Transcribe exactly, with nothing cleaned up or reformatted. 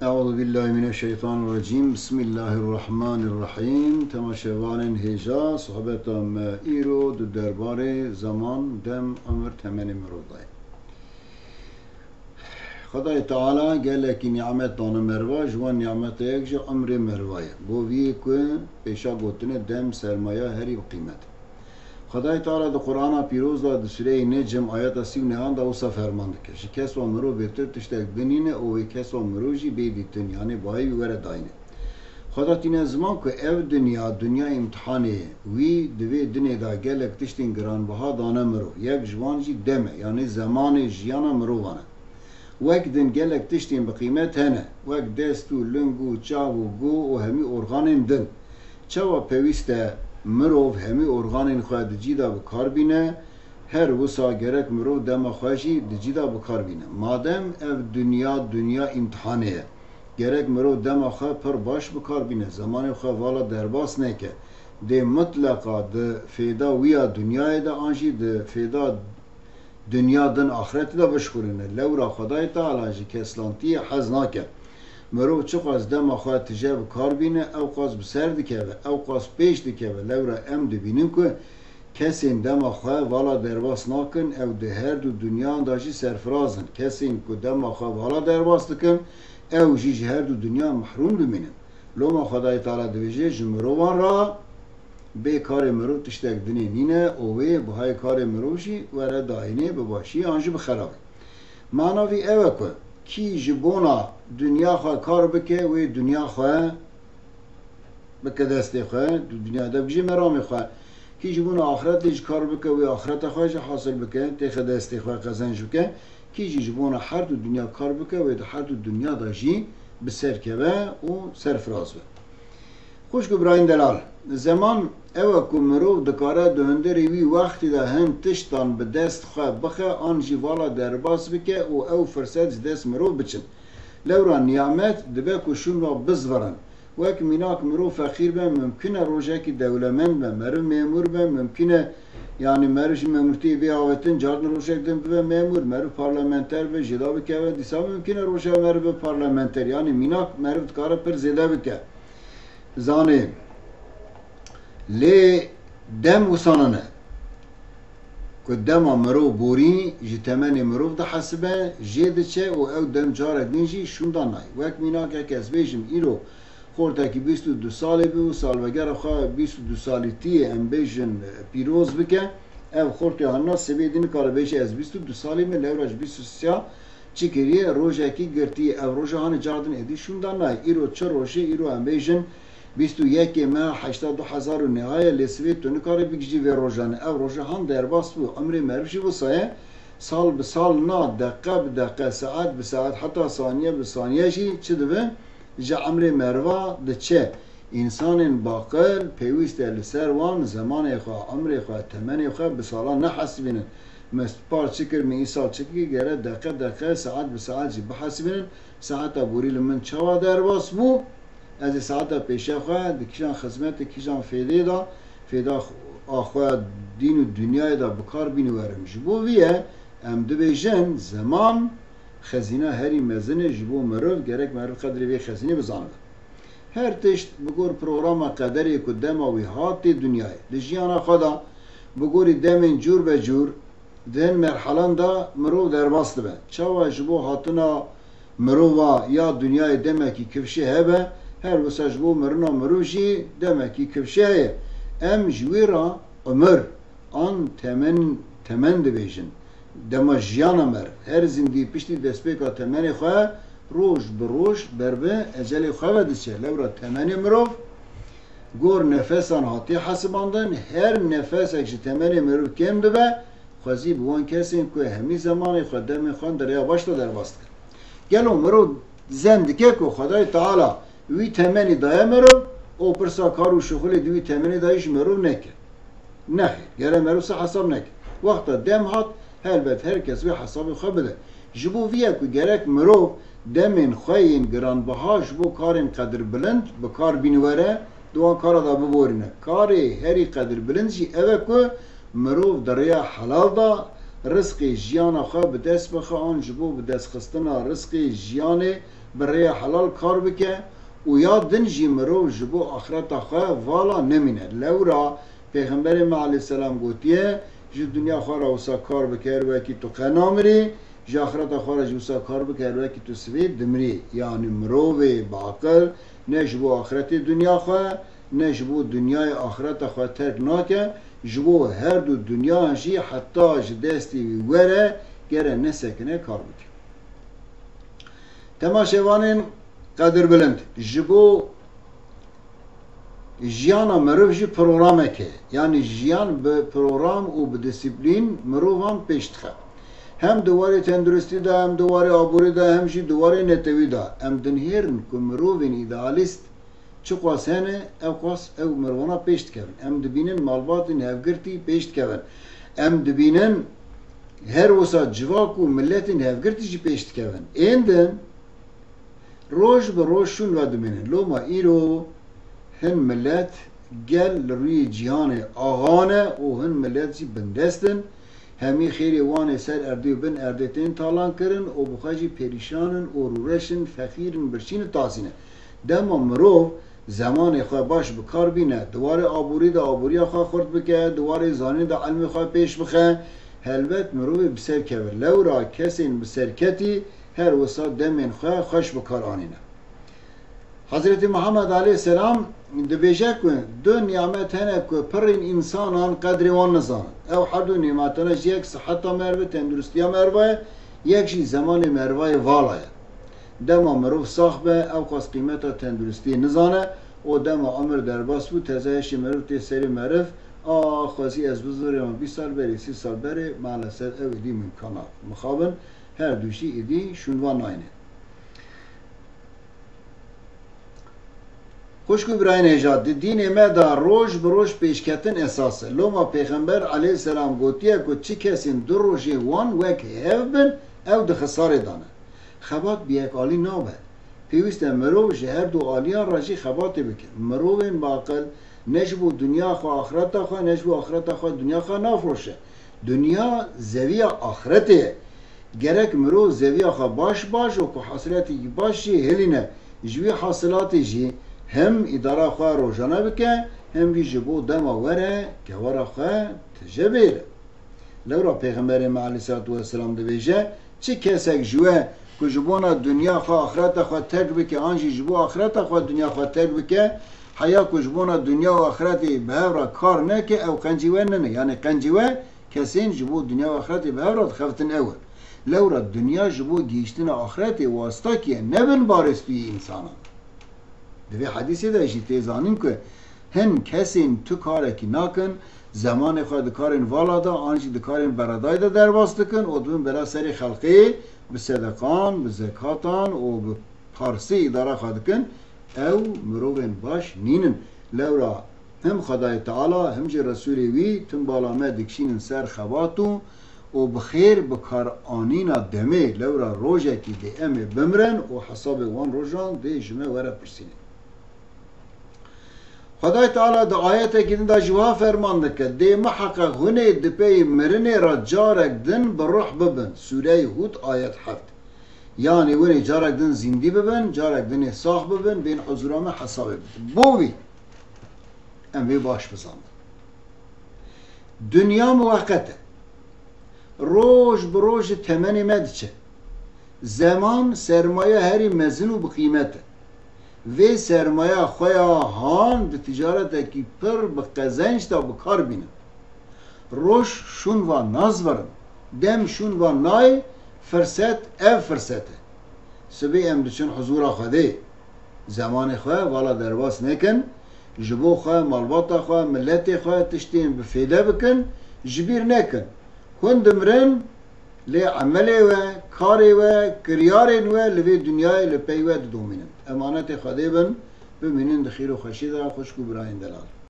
Eûzubillahimineşşeytanirracîm. Bismillahirrahmanirrahîm. Temaşevanên hêja, sohbeta me îro di derbarê zeman, dem, emir, temenê mirov de ye. Xwedayê Teala gelekî nîmet dane meriva, ji wan nîmetê yek jî emrê meriva ye. Bo vî yê ku pêşa gotine dem, sermaya herî bi qîmet e. Xwedayê Teala di Qur'ana Pîroz de di Sûreyê Necm ayeta sî û nehan de wisa ferman dike: Ji kesa mirov bêtir tiştek din nîne û wê kesa mirov jî bê dîtin, yanî bahayê wî were dayîne. Xweda tîne ziman ku ev dinya, dinya îmtihanê ye. Wî di vê dinê de gelek tiştên giranbiha dane mirov. Yek ji wan jî dem e, yanî zemanê jiyana mirovan e. Wek din gelek tiştên bi qîmet hene, wek dest û ling û çav û go û hemî organên din. Çawa pêwîst e mirov hemî organên xwe di cî de bi kar bîne, her wisa gerek mirov dema xwe jî di cî de bi kar bîne. Madem ev dinya, dinya îmtihanê ye, gerek mirov dema xwe pir baş bi kar bîne, zemanê xwe vala derbas neke. Dê mitleqa di fêda wî ya dinyayê de an jî di fêda dinya din axretê de bişuxulîne. Lewra Xwedayê Teala ji keslantiyê hez nake. Mirov çiqas dema xwe tije bi kar bîne, ewqas bi ser dikeve, ewqas pêş dikeve. Lewra em dibînin ku kesên dema xwe vala derbas nakin, ew di her du dinyan de jî serfiraz in. Kesên ku dema xwe vala derbas dikin, ew jî ji her du dinya mehrûm dimînin. Loma Xwedayê Teala dibêje, ji mirovan re bê karê mirov tiştek dinê nîne û wê bihayê karê mirov jî were dayînê, bi başî an jî bi xerabî. Mana vî ew e ku kî ji bona dinya xwe kar bike, wê dinya xwe bike destê xwe, di dinya de bije meramê xwe. Kî ji bona axretê jî kar bike, wê axreta xwe jî hasil bike, têxe destê xwe, qezenc bike. Kî jî ji bona her du dinya kar bike, wê di her du dinya de jî bi ser keve û serfiraz be. Xwişk û birayên delal, zeman ew e ku mirov dikare di hundirê wî wextî de hin tiştan bi dest xwe bixe an jî vala derbas bike û ew firset ji dest mirov biçin. Lewra niyamet dibe ku şûn re bizvirin. Wek mînak mirov feqîr be, mimkun e rojekî dewlemend be, meriv memûr be, mimkun e, yanî meriv ji memûrtiyê bê avêtin, cardin rojek din bibe memûr, meriv parlamenter be, jêda bikeve, dîsa mimkun e roja meriv be parlamenter, yanî mînak meriv dikare pir zêde bike. Zanê, lê dem wisa nane ku dema mirov borî ji temenê mirov dihesibe, jê diçe û ew dem carek din jî şûnda nayê. Wek mînak, yek ez bêjim, îro xortekî bîst û du salî bû û salvegera xwe bîst û du salîtiyê, em bêjin, pîroz bike. Ev xortê hanina sibê dî nikare bêje, ez bîst û du salî me, lewra ji bîst û sê çi kiriye, rojekî girtiye. Ev roja hanê cardin êdî şûnda nayê. Îro çi rojê? Îro em bêjin bîst û yekê meha heşta du hezar û neha ye, lê sibê tu nikarî bigihîjî vê rojanê. Ev roja han derbas bû, emrê meriv jî wisa ye. Sal bi sal na, deqe bi deqe, saet bi saet, heta saniye bi saniye jî çi dibe? Ji emrê meriva diçe. Însanên baqil pêwîst e li ser wan zemanê xwe, emrê xwe, temenê xwe bi salan nehesibînin. Me par çi kir, me îsal çi kir, gere deqe deqe, saet bi saet jî bihesibînin. Saeta borî li min çawa derbas bû? Ez ê saeta pêşiya xwe di kîjan xizmetê, kîjan fêdê de, fêda a xwe dîn û dinyayê de bi kar bîniwerim. Ji bo vî ye em dibêjin, zeman xezîna herî mezin e ji bo meriv, gerek meriv qedrê vê xezînê bizanibe. Her tişt bi gor programa qederê ku dema wî hat tê dinyayê. Di jiyana xwe de bi gorî demên cûr be cûr di hin merhelan de mirov derbas dibe. Çawa ji bo hatina mirova ya dinyayê demekî kifşê hebe, her wisa ji bo mirina mirov jî demekî kifşê heye. Em ji wî re umir an temen, temen dibêjin. Dema jiyana meriv, her zindî piştî destpêka temenê xwe roj bi roj ber bi ecelê xwe ve diçe. Lewra temenê mirov gor nefesan hatiye hesibandin, her nefesek ji temenê mirov kêm dibe, xwezî bi wan kesên ku hemî zemanê xwe, demê xwe di rêya baş de derbas dikin. Gelo mirov zen dike ku Xwedayê Teala wî temenî daye mirov û pirsa kar û şixulê di wî temenê de jî mirov neke? Nexêr, gere merû se hesab neke. Wexta dem hat, helbet her kes wê hesabê xwe bide. Ji bo vî ye ku gerek mirov demên xwe yên giranbiha ji bo karên qedirbilind bi kar bîniwere, di wan kara de biborîne. Karê herî qedirbilind jî ev e ku mirov di rêya helal de rizqê jiyana xwe bi dest bixe an ji bo bi destxistina rizqê jiyanê bi rêya helal kar bike û ya din jî mirov ji bo axireta xwe vala nemîne. Lewra Pêxemberê me aleyhisselam gotiye, ji dinya xwe re wisa kar bike her wekî tu qe namirî, ji axireta xwe re jî wisa kar bike her wekî tu sibê dimirî. Yanî mirovê bi aqil ne ji bo axiretê dinya xwe, ne ji bo dinyayê axireta xwe terk nake, ji bo her du dunyan jî heta ji destê wî were gere nesekine kar bike. Temaşevanên qedirbilind, ji bo jiyana meriv jî programek heye. Yanî jiyan bi program û bi disiplîn mirovan pêş dixe. Hem di warê tenduristî de, hem di warê aborî de, hem jî di warê netewî de. Em dinihêrin ku mirovên îdealîst çiqas hene, ewqas ew mirovana pêş dikevin. Em dibînin malbatên hevgirtî pêş dikevin. Em dibînin her wisa civak û miletên hevgirtî jî pêş dikevin. Ên din roj bi roj şûn ve dimînin. Loma îro hin milet gel li rûyê cîhanê axa ne û hin milet jî bindest in. Hemî xêrê wan ê ser erdê û bin erdê tên talan kirin û bi xwe jî perîşan in û rûreş in, feqîr in, birçî ne, tasî ne. Dema mirov zemanê xwe baş bi kar bîne, di warê aborî de aboriya xwe xurt bike, di warê zanîn de ilmê xwe pêş bixe, helbet mirovê bi ser keve. Lewra kesên bi serketî her wisa demên xwe xweş bi kar anîne. Hezretî Muhammed aleyhisselam dibêje ku du nîmet hene ku pirên însanan qedrê wan nizanin. Ew her du nîmetane ji yek siheta meriv e, tenduristiya meriv e, yek jî zemanê meriv e, vala ye. Dema mirov sax be, ewqas qîmeta tenduristiyê nizane û dema emir derbas bû, teze hişê meriv tê serê meriv, a xwezî ez bizirêm bîst sal berê, sî sal berê, maalesef ew êdî mimkana mixabin, her du jî êdî şûnvan nayne. Xwişk û birayên hêja, di dînê me de roj bi roj pêşketin esas e. Loma Pêxember aleyhisselam gotiye ku çi kesên du rojê wan wek hev bin, ew di xisarê de ne. Xebat bi yek alî nabe. Pêwîst e mirov ji her du aliyan re jî xebatê bike. Mirovên bi aqil ne ji bo dinya xwe axireta xwe, ne ji bo axireta xwe dinya xwe nafroşe. Dinya zeviya axiretê ye. Gerek mirov zeviya xwe baş baş û ku hasilatî baş jî hilîne. Ji wî hasilatê jî hem îdara xwe rojane bike, hem jî ji bo dema were kewara xwe tije bêre. Lewra Pêxemberê me aleyhissalatu vesselam dibêje, çi kesek ji we ku ji bona dinya xwe axireta xwe terk bike, an jî ji bo axireta xwe dinya xwe terk bike, heya ku ji bona dinya û axiretê bi hev re kar neke, ew qencî we nine. Yanî qencî we kesên ji bo dinya û axiretê bi hev re dixebitin ew e. Lewra dinya ji bo gihîştina axiretê wastakî ye, ne binbarê stûyê însanan. Di vê hedîsê de jî tê zanîn ku hin kesên tu karekî nakin, zemanê xwe di karên vala de an jî di karên beredayî de derbas dikin û dibin bela serê xelkê, bi sedeqan, bi zekatan û bi parsê îdara xwe dikin, ew mirovên baş nînin. Lewra him Xwedayê Teala, him jî Resûlê wî tim bala me dikişînin ser xebat û û bi xêr bi kar anîna demê. Lewra rojekî dê em ê bimirin û hesabê wan rojan dê ji me were pirsînin. Xwedayê Teala di ayetekî din de ji wiha ferman dike, dê miheqeq hûn ê di pey mirinê re carek din bi ruh bibin. Sûreyê Hûd, ayet heft. Yanî hûn ê carek din zîndî bibin, carek din ê sax bibin, bên huzûra me hesabê bidin. Bo wî em vê baş bizanin. Dinya muweqet e. Roj bi roj ji temenê me diçe. Zeman sermaye herî mezin û bi qîmet e. Vê sermaya xwe ya han di ticaretekî pir bi qezenc de bi kar bînin. Roj şûn va nazverin. Dem şûn va nayê, firset ev firset e. Sibê em diçin huzûra Xwedê. Zemanê xwe vala derbas nekin, ji bo xwe, malbata xwe, miletê xwe tiştên bi fêde bikin, ji bîr nekin. Hûn dimirin, lê emelê we, karê we, kiryarên we li vê dinyayê li pey we didomînin. Emanetê Xwedê bin, bimînin di xêr û xweşî de, xwişk û birayên delal.